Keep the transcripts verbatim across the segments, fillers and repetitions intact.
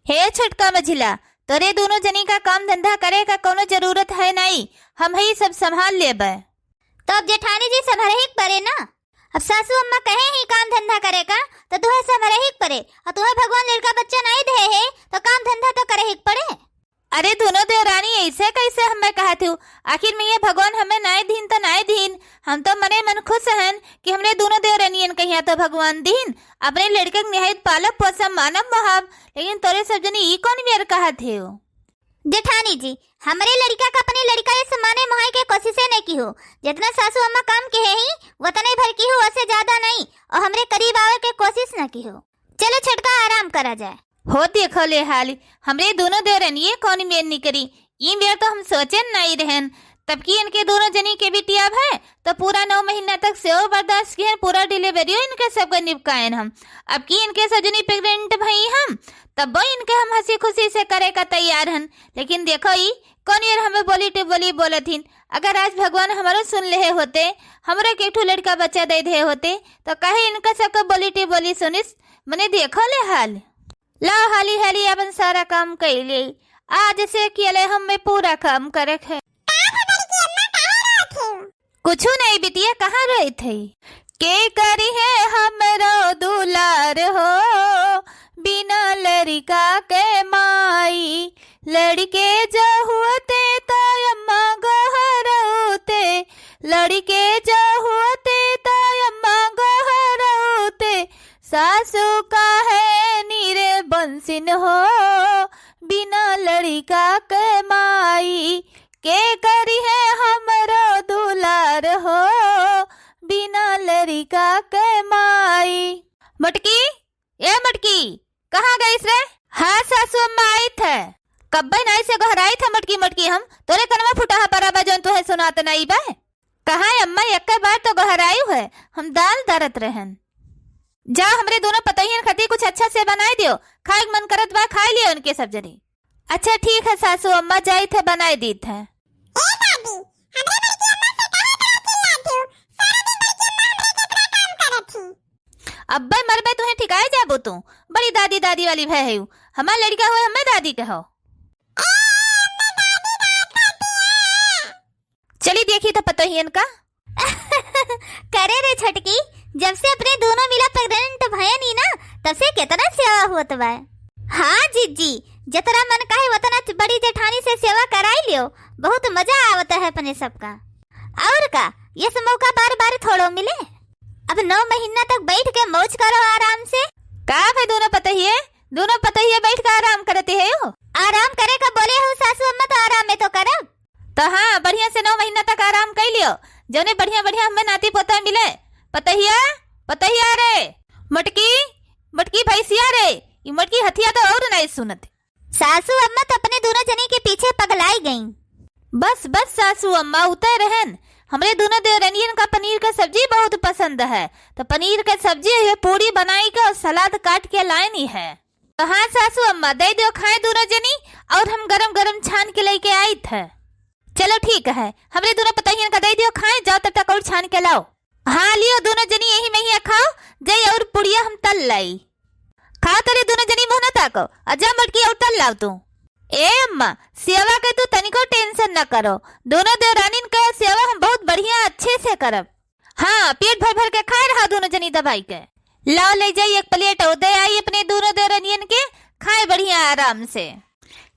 हे छोटका मझिला, तोरे दोनों जनी का काम धंधा करे का कौनो जरूरत है नाई, हम ही सब संभाल लेबे। तो अब जेठानी जी संभरही के परे ना। अब सासू अम्मा कहे ही काम धंधा करे का, तो तुहे संभरही के परे, और तुहे भगवान लड़का बच्चा नाई दे है, तो काम धंधा तो करे ही के पड़े। अरे दोनों देवरानी, ऐसे कैसे हमें कहत हो? आखिर में ये भगवान हमें नाई दीन तो नाई दीन, हम तो मने मन खुश हन कि हमरे दोनों देवरानियन कहिया तो भगवान दीन, अपने लड़के के निहायत पालब पोसब मानब मोहब, लेकिन तोरे सब जनी ई कौन मेर कहत हो? जेठानी जी, हमरे लड़का का अपने लड़का ये समाने मोहाई के कोशिशे नहीं की हो। जितना सासू अम्मा काम के है ही, वतने भर की हो, वसे ज्यादा नहीं, और हमरे करीब आवे के कोशिश न की हो। चलो छोटका, आराम करा जाए। हो देखो ले हाल, हमरे दोनों देवरन ये कौन मेर निकरी, ई मेर तो हम सोचे नहीं रहन। तब की इनके दोनों जनी के बिटिया भय, तो पूरा नौ महीना तक सेवा बर्दाश्त किहन, पूरा डिलीवरियो इनके सबके निपकायन हम। अब की इनके सजनी प्रेग्नेंट भई हम, तब्बो इनके हम हंसी खुशी से करे का तैयार हन। लेकिन देखो ई कौन यार हमें बोली टिप बोली बोलत हिन। अगर आज भगवान हमरो सुन लेहे होते, हमरो के एक ठो लड़का बच्चा दे दे होते, तो काहे इनका सबके बोली टिप बोली सुनिस? मने देखो ले हाल। ला हाली हाली अपन सारा काम कई ले। आज से अकेले हम में पूरा काम करे है। का है बड़की अम्मा, काहे रोत हो? कुछु नहीं बिटिया, कहाँ रोइत है? के करी है हमरो दुलार हो, बिना लड़का के माई। लड़के जो हुअते तो अम्मा गोहरौते, लड़के जो हुअते तो अम्मा गोहरौते, सासू काहे नीरे बंसिन हो, बिना लड़का के माई। के करी है हमरो दुलार हो, बिना लड़का के माई। मटकी, ए मटकी, कहाँ गईस रे? हाँ सासू अम्मा, आइत है। कब्बे नाई से गोहराइत है मटकी, मटकी हम। तोरे कनवा फुटा है बराबर, जौन तुहे सुनात नाई बा। कहाँ अम्मा, एक बार तो गोहरायु है, हम दाल दरत रहन। जा, हमरे दोनों पतोहियन खातिर कुछ अच्छा से बनाए दियो, खाए के मन करत बा, खाए लियो उनके सब जनी। अच्छा ठीक है सासू अम्मा, जाइत है, बनाए दीत है। ए दादी, हमरे बड़की अम्मा से काहे इतना चिल्लात हो? सारा दिन बड़की अम्मा हमरे के इतना काम करत ही। अब्बे मरबे तुहे ठिकाए जाबो तू, बड़ी दादी दादी वाली भय है। हमार लड़का हुए हमें दादी कहो। ए, हमें दादी कहा करती है। चली देखी तो पतोहियन का। करे रे छोटकी, जब से अपने दोनों मिला प्रेग्नेंट भयन ही ना, तब से कितना सेवा होत बा। हाँ जिज्जी, जतरा मन कहे वतना बड़ी जेठानी से सेवा कराई लियो, बहुत मजा आवत है अपने सबका। और का, ये सब मौका बार बार थोड़ो मिले। अब नौ महीना तक बैठ के मौज करो आराम से। का भाई दोनों पतोहिए, दोनों पतोहिए बैठ के आराम करते है हो। आराम करे का बोले हो सासू अम्मा, तो आराम में तो करब। तो हाँ, बढ़िया से नौ महीना तक आराम कर लियो, जौने बढ़िया बढ़िया हमें नाती पोता मिले। पतोहिया, पतोहिया रे, मटकी, मटकी भैंसिया रे, ई मटकी हथिया तो और नहीं सुनत। सासू अम्मा तो अपने दोनों जने के पीछे पगलाई गईं। बस बस सासू अम्मा, उतर रहन, हमरे दोनों देवरनियन का पनीर का सब्जी बहुत पसंद है, तो पनीर का सब्जी ये पूड़ी बनाई के और सलाद काट के लायनी है। तो हाँ सासू अम्मा, दे दियो खाए दोनों जनी, और हम गरम गरम छान के लेके आइत है। चलो ठीक है, हमरे दोनों पतोहियन का दे दियो खाए, जाओ तब तक और छान के लाओ। हाँ लियो दोनों जनी, यही में ही खाओ, जाई और पुड़िया हम तल लाई। खाओ तरे दोनों जनी, मुँह न ताको, और जा मटकी और तल लाओ तू। ए अम्मा, सेवा के तू तनिको tension न करो, दोनों देवरानिन का सेवा हम बहुत बढ़िया अच्छे से करब। हाँ, पेट भर भर के खाए रहा दोनों जनी दबाई के। लाओ ले जाई एक plate और दे आई अपने दोनों देवरनियन के, खाए बढ़िया आराम से।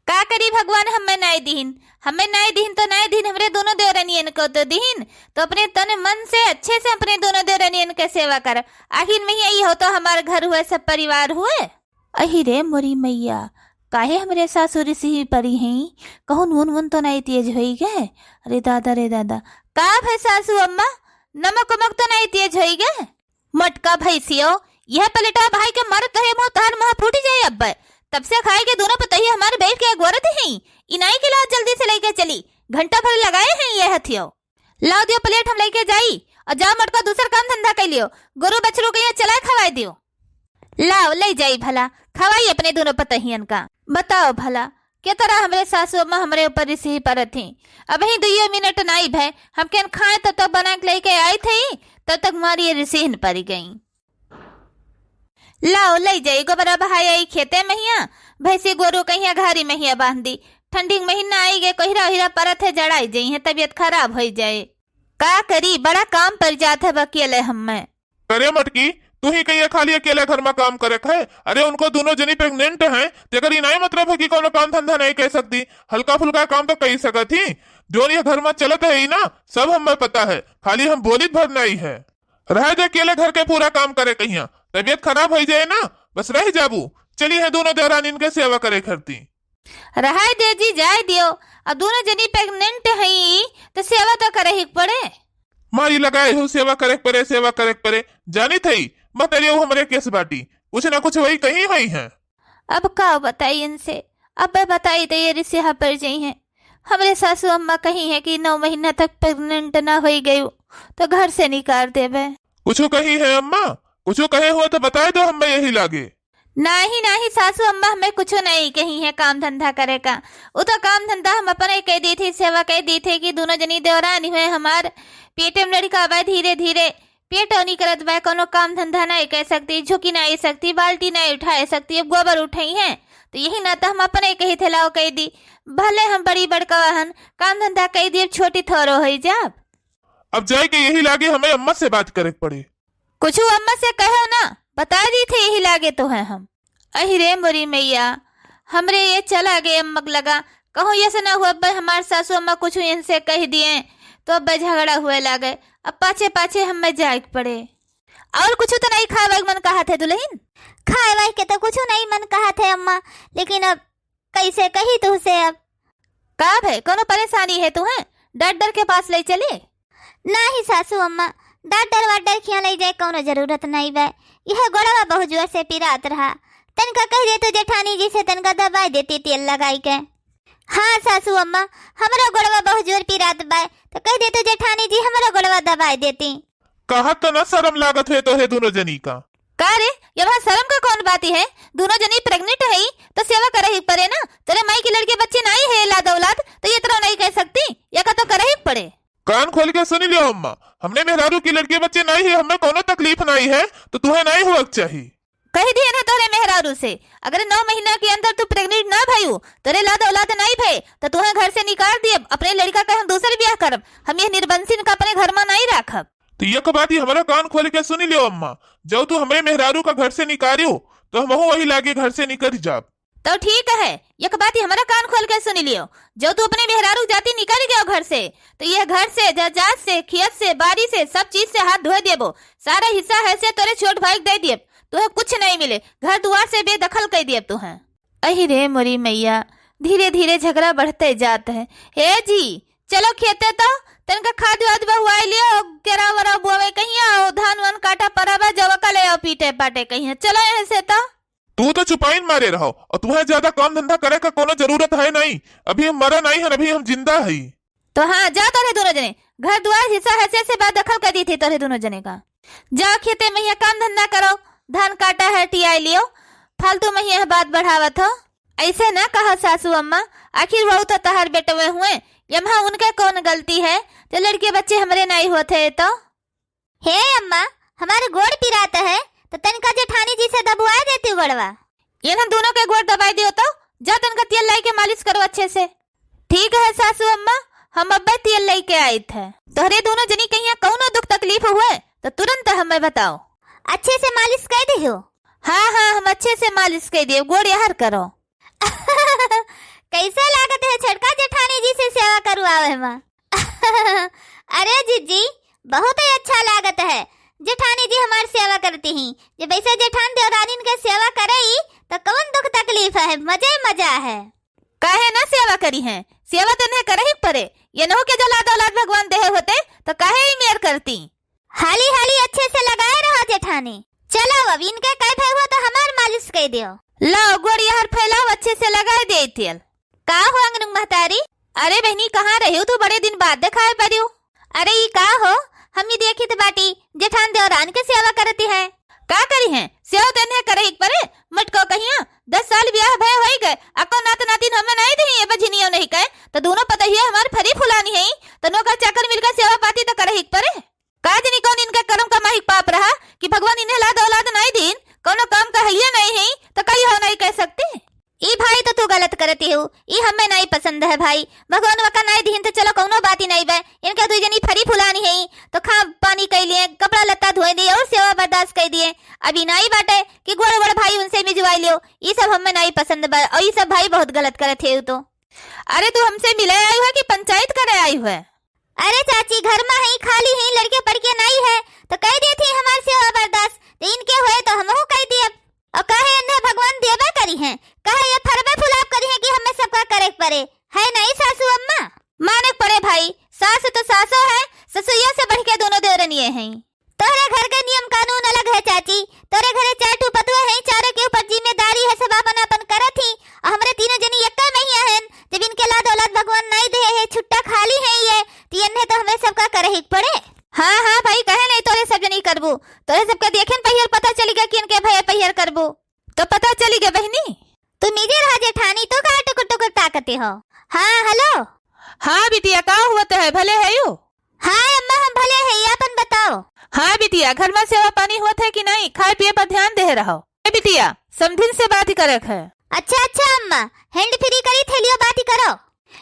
का करी भगवान, हमें नाई दिहिन, हमें नाई दिहिन तो नाई दिहिन, हमरे दोनों देवरनियन को तो दिहिन, तो अपने तन मन से अच्छे से अपने दोनों देवरनियन के सेवा कर। आखिर में यही हो तो हमार घर हुए, सब परिवार हुए। अहि रे मोरी मैया, काहे हमरे सासुर से ही परी हैं? कहूँ नून वून तो नाई तेज होई गए? अरे दादा रे दादा, का भय सासू अम्मा, नमक उमक तो नाई तेज होई गए? मटका भैंसियो, यह पलेटवा भाई के मारत रहे मुँह, तोहार मुँह फूट जाए अब्बे। तब से खाए के दोनों पतोहिया हमारे बैठ के अगोरत हैं। इनाई के लाओ जल्दी से लेके चली, घंटा भर लगाए हैं ये हथियो। लाओ दियो plate हम लेके जाई, और जाओ मटका दूसर काम धंधा कर लियो, गोरू बछरू के यहाँ चलाए खवाए दियो। लाओ ले जाई भला, खवाई अपने दोनों पतोहियन का। बताओ भला, के तरह हमरे सासू अम्मा हमरे ऊपर रिसही परत ही। अबहीं दुइयो मिनट नाई भय, हम केन खाए तब तक बना के लेके आई थी, तब तक मारी ये रिसही परी गई। लाओ, लई जाई, गोबरा बहाई आई खेते महिया, भैंसी गोरू कहिया घारी महिया बांध दी। ठंडी के महीना आई गए, कोहिरा ओहिरा परत है, जड़ाई जइहैं, तबियत खराब होई जाए। का करी, बड़ा काम पड़ जात है अकेले हम्मे। करे मटकी, तू ही कहिया खाली अकेले घर में काम करे है? अरे उनको दोनों जनी pregnant हैं, तेकर ई नाई मतलब है कि कोनो काम धंधा नाई कइ सकती, हल्का फुल्का काम तो कइ सकत ही। जोन ये घर में चलत है ही ना, सब हम्मे पता है, खाली हम बोलित भर नाई है। रह दे अकेले घर के पूरा काम करे कहिया, तबियत खराब होई जाए ना, बस रह जाबू। चली है दोनों देवरानिन के सेवा करे खरती। रहाई दे जी, जाए दियो। अब दोनों जनी pregnant हई, तो सेवा तो करही के पड़े। मारी लगाए हो, सेवा करे के पड़े, सेवा करे के पड़े। जानित हई, महतरियो हमरे केस बाटी, कुछ ना कुछ वही कहीं होई हैं। अब का बताई इनसे, अब बताई तो ये रिसिहा पड़ जइहैं। हमरे सासू अम्मा कही है कि नौ महीना तक pregnant ना होई गयू, तो घर से निकाल देबे। कुछ कही है अम्मा, कुछ कहे हो तो बताए दो, हम्मे यही लागे। नाही, नाही सासू अम्मा, हम्मे कुछो नहीं कही है काम धंधा करे का। उ तो काम धंधा हम अपने कइ दी थी, सेवा कइ दी थी कि दोनों जनी देवरानी हुए हमार पेटे में लड़का बा, धीरे धीरे पेट औनी करत बा, कोनो काम धंधा नहीं कइ सकती, झुकी नहीं सकती, बाल्टी नहीं उठाए सकती, अब गोबर उठई है, तो यही ना तो हम अपने कही थे लाओ कइ दी। भले हम बड़ी बड़का हन, काम धंधा कइ दी, अब छोटी थोरो होई जाब। अब जाए के यही लागे हम्मे अम्मा से बात करे के पड़े। कुछ अम्मा से कहो ना, बता दी थी यही लागे तो है हम। अहि रे मोरी मैया, हमरे ये चला गए अम्मा के लगा, कहूँ ये से ना हुआ अब हमार सासू अम्मा कुछ इनसे कह दिए तो अब झगड़ा हुए लागे, अब पाछे पाछे हम्मे जाए के पड़े। और कुछ तो नहीं खाए के मन कहत है दुल्हन? खाए वाए के तो कुछ नहीं मन कहत है अम्मा, लेकिन अब कैसे कही तुहसे अब? का भे, कोनो परेशानी है तुहें? डॉक्टर के पास ले चली? नाही सासू अम्मा, डॉक्टर वाक्टर खिया ले जाए कोनो जरूरत नहीं बा। यह गोड़वा बहुत जोर से पिरात रहा, तनका कह दे तो जेठानी जी से तनका दबाई देती तेल लगाई के। हाँ सासू अम्मा, हमरो गोड़वा बहुत जोर पिरात बा, तो कह दे तो जेठानी जी हमरो गोड़वा दबाई देती। कहत तो ना शर्म लागत है तोहे दोनों जनी का। का रे, ये वहाँ शर्म का कौन बात है? दोनों जनी pregnant है तो सेवा करही पड़े ना। तेरे माई के लड़के बच्चे नहीं है, लाद औलाद, तो ये तरह नहीं कह सकती, या का तो करही पड़े। कान खोल के सुनी लियो अम्मा, हमने मेहरारू की लड़के बच्चे नहीं है, हमें कोनो तकलीफ नहीं है, तो तुहे नहीं हुआ के चाही। कह दिए ना तोरे मेहरारू से, अगर नौ महीना के अंदर तू pregnant ना भयू, तोरे लाद औलाद नहीं भय, तो तुहे घर से निकाल दिए, अपने लड़का का हम दूसर ब्याह करब, हम यह निर्बंसिन का अपने घर में नहीं राखब। तो एक बात ही हमारा कान खोल के सुनी लियो अम्मा, जब तू हमरे मेहरारू का घर से निकालियो, तो हमहू वही लागे घर से निकल जाब। तो ठीक है, एक बात ही हमारा कान खोल के सुनी लियो, जब तू अपने मेहरारू जाती निकल गयो घर से, तो यह घर से, जजात से, खेत से, बारी से, सब चीज से हाथ धोए देबो, सारा हिस्सा है से तोरे छोट भाई के दे देब, तुहे कुछ नहीं मिले, घर दुआर से बेदखल कर देब तुहे। अहि रे मोरी मैया, धीरे धीरे झगड़ा बढ़ते जात है। हे जी, चलो खेते तो, तनका खाद वाद बहुआई लियो, केरा वरा बोवे कहिया, ओ धान वान काटा परबा, जवा का ले आओ पीटे पाटे कहिया, चलो यहाँ से तो। तू तो चुपाइन मारे रहो, और तुम्हें ज्यादा काम धंधा करे का कोनो जरूरत है नहीं। अभी हम मरा नहीं है, अभी हम जिंदा है। तो हाँ, जाओ तोरे दोनों जने, घर दुआर हिस्सा हैसियत से बेदखल कर दी थी तोरे दोनों जने का। जाओ खेते में यहाँ काम धंधा करो, धान काटा है, टियाई लियो, फालतू में यहाँ बात बढ़ावत हो। ऐसे ना कहा सासू अम्मा, आखिर वो तो तहार बेटवे हुए, यम्हा उनके कौन गलती है, जो लड़के बच्चे हमरे नहीं होते तो। हे अम्मा, हमारे गोड़ पिरात है, तो तनका जेठानी जी से दबुआ देती गोड़वा। इन्हन दोनों के गोड़ दबाई दियो तो, जा तनका तेल लाई के मालिश करो अच्छे से। ठीक है सासू अम्मा, हम अब्बे तेल लाई के आइत है। तोहरे दोनों जनी कहिया कौनो दुख तकलीफ हुए, तो तुरंत हमें बताओ। अच्छे से मालिश कर दियो। हाँ, हाँ, हम अच्छे से मालिश कर दियो, गोड़ यहर करो। कैसे लागत है छोटका जेठानी जी से सेवा करवावे में? अरे जीजी, बहुत ही अच्छा लागत है। जेठानी जी हमार सेवा करती ही। जब ऐसे जेठान देवरानिन के सेवा करई, तो कौन दुख तकलीफ है, मजे मजा है। काहे ना सेवा करी हैं, सेवा तो इन्हें करही के पड़े। ये नहु के जलाद औलाद भगवान देहे होते, तो काहे ई मेर करती? हाली हाली अच्छे से लगाए रहो जेठानी। चलो अब इनके कह भे हुआ तो हमार मालिश कह दियो। लाओ गोड़ यहर फैलाओ, अच्छे से लगाए दे तेल। का हो अंगनुक महतारी? अरे बहनी, कहाँ रहे हो तू, बड़े दिन बाद दिखाए पड़ियो। अरे ई का हो, हम ही देखित बाटी जेठान देवरान के सेवा करती है। का करी हैं, सेवा तो इन्हें करे ही पड़े। मटको कहिया, दस साल ब्याह भय होई गए, अको नात नातिन हमें नहीं दी, ये बझिनियो नहीं कहे, तो दोनों पतहिया हमार फरी फुलानी है, तो नौकर चाकर मिलकर सेवा पाती तो करे ही पड़े। का जनी कौन इनका करम का माहिक पाप रहा कि भगवान इन्हें लाद औलाद नाई दीन, कौनो काम कहलिए नहीं है, तो कई हो नहीं कह सकते। ई भाई तो तू गलत करती हो, ई हमें नहीं पसंद है भाई। भगवान वका नहीं दिहिन तो चलो कौनो बात ही नहीं बे, इनके दुई जनी फरी फुलानी है, तो खा पानी कई लिए, कपड़ा लत्ता धोए दिए और सेवा बर्दाश्त कई दिए। अभी नहीं बाटे कि गोड़ बड़ भाई उनसे मिजवाई लियो, ई सब हमें नहीं पसंद बा, और ई सब भाई बहुत गलत करत है तो। अरे तू हमसे मिले आई है कि पंचायत करे आई है? अरे चाची, घर में ही खाली ही, लड़के पढ़ के नहीं है, तो कह देती हमार सेवा बर्दाश्त, तो इनके हुए तो हमहू कह दिए। और कहे इन्हें भगवान देवे करी हैं, कहे ये फरबे फुलाब करी हैं कि हमें सबका करे के पड़े, है नहीं सासू अम्मा? माने के पड़े भाई, सास तो सासो है, ससुइया से बढ़ के दोनों देवरनिये हैं। तोहरे घर के नियम कानून अलग है चाची, तोरे घरे चार ठो पतुआ हैं, चारों के ऊपर जिम्मेदारी है, सब अपन अपन करत ही, और हमरे तीनों जनी एक्के महिया हैं, जब इनके लाद औलाद भगवान नहीं दे है, छुट्टा खाली है ये, तो इन्हें तो हमें सबका करे ही के पड़े। हाँ, हाँ भाई, कहे नहीं तोरे सब जनी करबू, तोरे सबके देखेन पहियर पता चली गया कि इनके भैया पहियर करबू। तो पता चली गया बहिनी। तू मिजे रहा जेठानी, तू का टुकुर टुकुर ताकते हो? हाँ, हेलो। हाँ बिटिया, का हुआ तो है, भले है यू? हाँ अम्मा, हम भले है, अपन बताओ। हाँ बिटिया, घर में सेवा पानी होत है कि नहीं? खाए पिए पर ध्यान दे रहो। ए बिटिया, समधिन से बात करे के है। अच्छा, अच्छा अम्मा, hand free करी थे, लियो बात ही करो।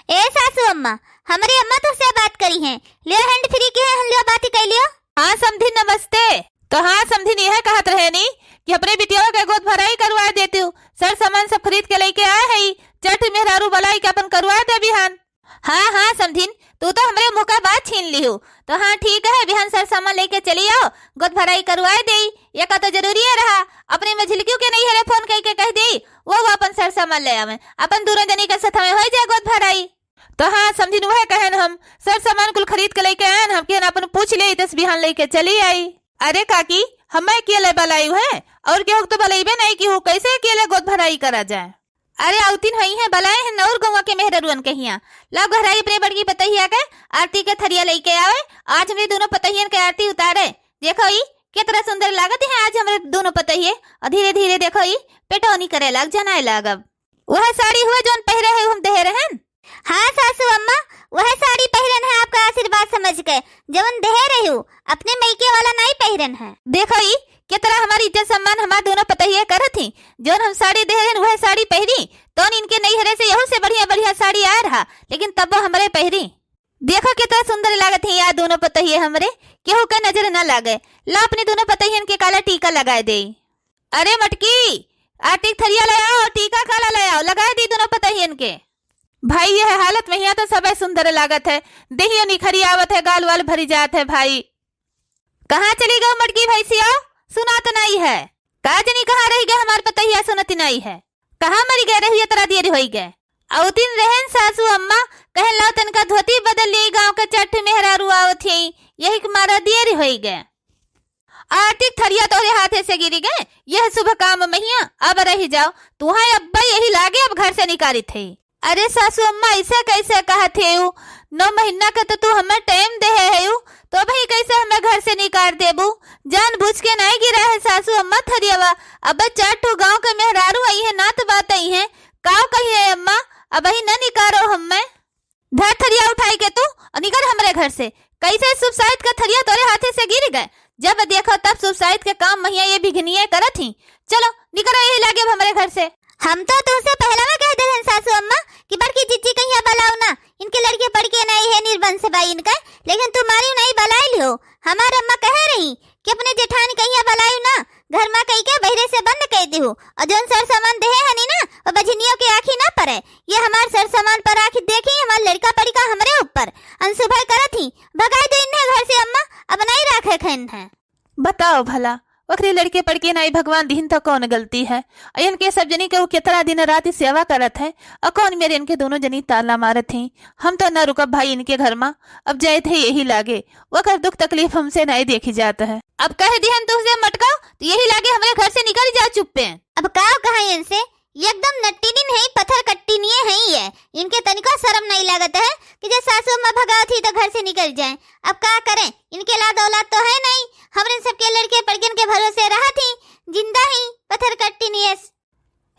ए सासू अम्मा, हमरे अम्मा तुझसे बात करी हैं, लियो hand free के हैं, लियो बात ही कर लियो। हाँ समधिन नमस्ते। तो हाँ समधिन यह कहत रहे नी कि अपने बिटिया के गोद भराई करवा देती हूँ, सर सामान सब खरीद के लेके आए है, चार ठे मेहरारू बुलाई के अपन करवा दे बिहान। हाँ, हाँ, समधिन, तू तो हमरे मुँह का बात छीन लिहू। तो हाँ, ठीक है, बिहान सर सामान लेके चली आओ, गोद भराई करवाए देई। ये का तो जरूरी है रहा, अपने मझिलकियों के नहीं हरे फोन कई के कह देई, वो, वो अपन सर सामान ले आवे, अपन दूनों जनी के साथ हमें हो जाए गोद भराई। तो हाँ, समधिन, वह कहन हम सर सामान कुल खरीद के लेके आयन, हम कहन अपन पूछ ले, तस बिहान लेके चली आई। अरे काकी, हमें के ले बलायु है और केहू तो बलैबे नहीं की हो, कैसे अकेले गोद भराई करा जाए? अरे, अउतिन हई हैं, बलाए हैं नौर गौवा के मेहररुअन के हियाँ। लाओ घराई अपने बड़की पतहिया के आरती के थरिया लइके आवे। आज हमरे दोनों पतहियन के आरती उतारे। देखो ई, केतना सुंदर लागत हैं आज हमरे दोनों पतहिये। और धीरे धीरे देखो ई, पेटौनी करे लाग, जनाए लाग। अब वह साड़ी हुए जौन पहिरे है, हम देहे रहन। हाँ सासू अम्मा, वह साड़ी पहिरन है आपका आशीर्वाद समझ के, जौन देहे रही हूँ, अपने मइके वाला नहीं पहिरन है। देखो ई, के तरह हमार इज्जत सम्मान हमार दोनों पतहिए करत ही। जौन हम साड़ी देहे रहन, वह साड़ी पहिरी। तौन इनके नैहरे से यहू से बढ़िया बढ़िया साड़ी आए रहा, लेकिन तब वो हमरे पहिरी। देखो के तरह सुंदर लागत ही यार दोनों पतहिए हमरे, केहू के नजर न लागे। ला अपने दोनों पतहियन के काला टीका लगाए दे। अरे मटकी, आरती के थरिया ले आओ, टीका काला ले आओ, लगाए दी दोनों पतहियन के। भाई यह हालत में हिया तो सबे सुंदर लागत है, देहियो निखरी आवत है, गाल वाल भरी जात है भाई। कहाँ चली गऊ मटकी भैंसिया? सुनात नाई है। का जनी कहाँ रहि गए हमार पतहिया, सुनत नाई है। कहाँ मरि गए रहिए तरा देर होई गए। अउतिन रहन सासू अम्मा, कहन लाओ तनका धोती बदल ली, गाँव के चट्ठ मेहरारू आवत ही, यही के मारा देर होई गए। आरती के थरिया तोहरे हाथे से गिरी गए, यह शुभ काम महिया, अब रहि जाओ, तुहां अब्बा यही लागे अब घर से निकारित है। अरे सासू अम्मा, ऐसे कैसे कहत हेउ? नौ महीना के तो तू हमें टाइम देहे हेउ, तो अबही कैसे हमें घर से निकार देबू? जानबूझ के नहीं गिरा है सासू अम्मा थरियावा। अब चार ठो गांव के मेहरारू आई है, नात बात आई है, काव कही है अम्मा, अबही न निकारो हमें। धर थरिया उठाई के तू और निकर हमरे घर से। कैसे शुभ साइत के थरिया तोरे हाथे से गिर गए? जब देखो तब शुभ साइत के काम महिया ये बिघनिये करत ही। चलो निकरो यही लागे अब हमरे घर से। हम तो तुमसे पहला में कह दे हन सासू अम्मा कि बड़की जिज्जी कहिया बलाओ ना, इनके लड़के पढ़ के नहीं है, निर्बंस बाई इनका, लेकिन तुम्हारी नहीं बलाई लियो। हमार अम्मा कह रही कि अपने जेठान कहिया बलायु ना, घर मा कई के बहिरे से बंद कई दिहु। और जौन सर सामान देहे हनी ना, वो बझनियों के आँखी ना पड़े। ये हमार सर सामान पर आँखी देखी, हमार लड़का पड़िका हमरे ऊपर अनसुभर करत ही। भगाई दो इन्हें घर से अम्मा, अब नहीं राखे खैन है। बताओ भला, ओकरे लड़के पड़के नाई भगवान दिहिन तो कौन गलती है? अयन के सब जनी के वो कितना दिन रात सेवा करत है, और कौन मेरे इनके दोनों जनी ताला मारत ही। हम तो न रुकब भाई इनके घर मा, अब जाए थे यही लागे, ओकर दुख तकलीफ हमसे नहीं देखी जात है। अब कह दिहन तुहसे मटकाओ, तो यही लागे हमरे घर से निकल जा चुप्पे। अब का कहा इनसे, एकदम नट्टी नहीं है, पत्थर कट्टी नहीं है ये। इनके तनिको शर्म नहीं लागत है कि जे सासू अम्मा भगावत ही तो घर से निकल जाए। अब का करें, इनके लाद औलाद तो है नहीं, हमरे सबके लड़के पड़कन के भरोसे रहत ही, जिंदा ही, पत्थर कट्टी नहीं है।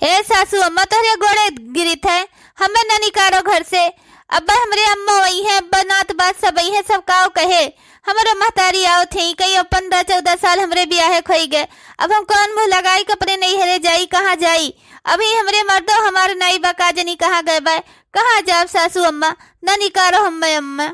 हे सासू अम्मा, तोहरे गोड़े गिरित है, हमें न निकारो घर से। अब्बा हमरे अम्मा वही है, अब्बा नात बात सब वही है, सब काव कहे। हमरे महतारी आवत ही, कई अब पन्द्रह चउदह साल हमरे बियाहे खोई गए। अब हम कौन मुँह लगाई, कपड़े नैहरे जाई, कहाँ जाई? अभी हमरे मर्दो हमार नाई बा, का जनी कहाँ गए बा, कहाँ जाब सासू अम्मा, न निकारो हम्मे अम्मा।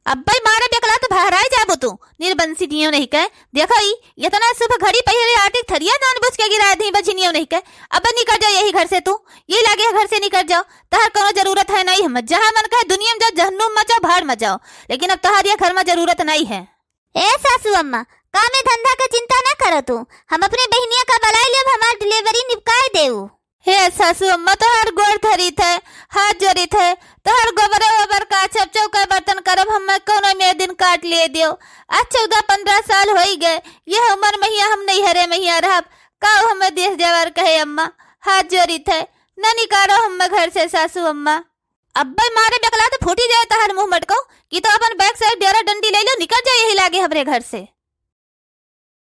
अब्बे मारे बेकला तो बहराए जाबो तू, निर्बंसी दियो नहीं कहे। देखो ई, इतना शुभ घड़ी पहिरे आटिक थरिया जान बुझ के गिराए दी बझिनियो नहीं कहे। अब निकल जाओ यही घर से तू, यही लागे है घर से निकल जाओ। तहर कोनो जरूरत है नहीं हम, जहाँ मन कहे दुनिया में जाओ, जहन्नुम में जाओ, भाड़ में जाओ, लेकिन अब तहर ये घर में जरूरत नहीं है। ए सासू अम्मा, काम धंधा के चिंता ना करो तू, हम अपने बहिनिया का बलाई लेब, हमार delivery निपकाए देऊ। हे सासू अम्मा, तोहार गोड़ धरी थे, हाथ जोड़ी थे, तोहार गोबरे ओबर का छप चौका बर्तन करब, हम्मे कोनो में दिन काट लिए दियो। आज चउदह पन्द्रह साल होई गए, यह उम्र महिया हम नैहरे महिया रहब, का हम्मे देश जवार कहे अम्मा, हाथ जोड़ी थे, न निकारो हम्मे घर से सासू अम्मा। अब्बे मारे बेकला तो फूटी जाए तहर मुँह मटको, कि तो अपन बैग से डेरा डंडी ले लो, निकल जाए यही लागे हमरे घर से।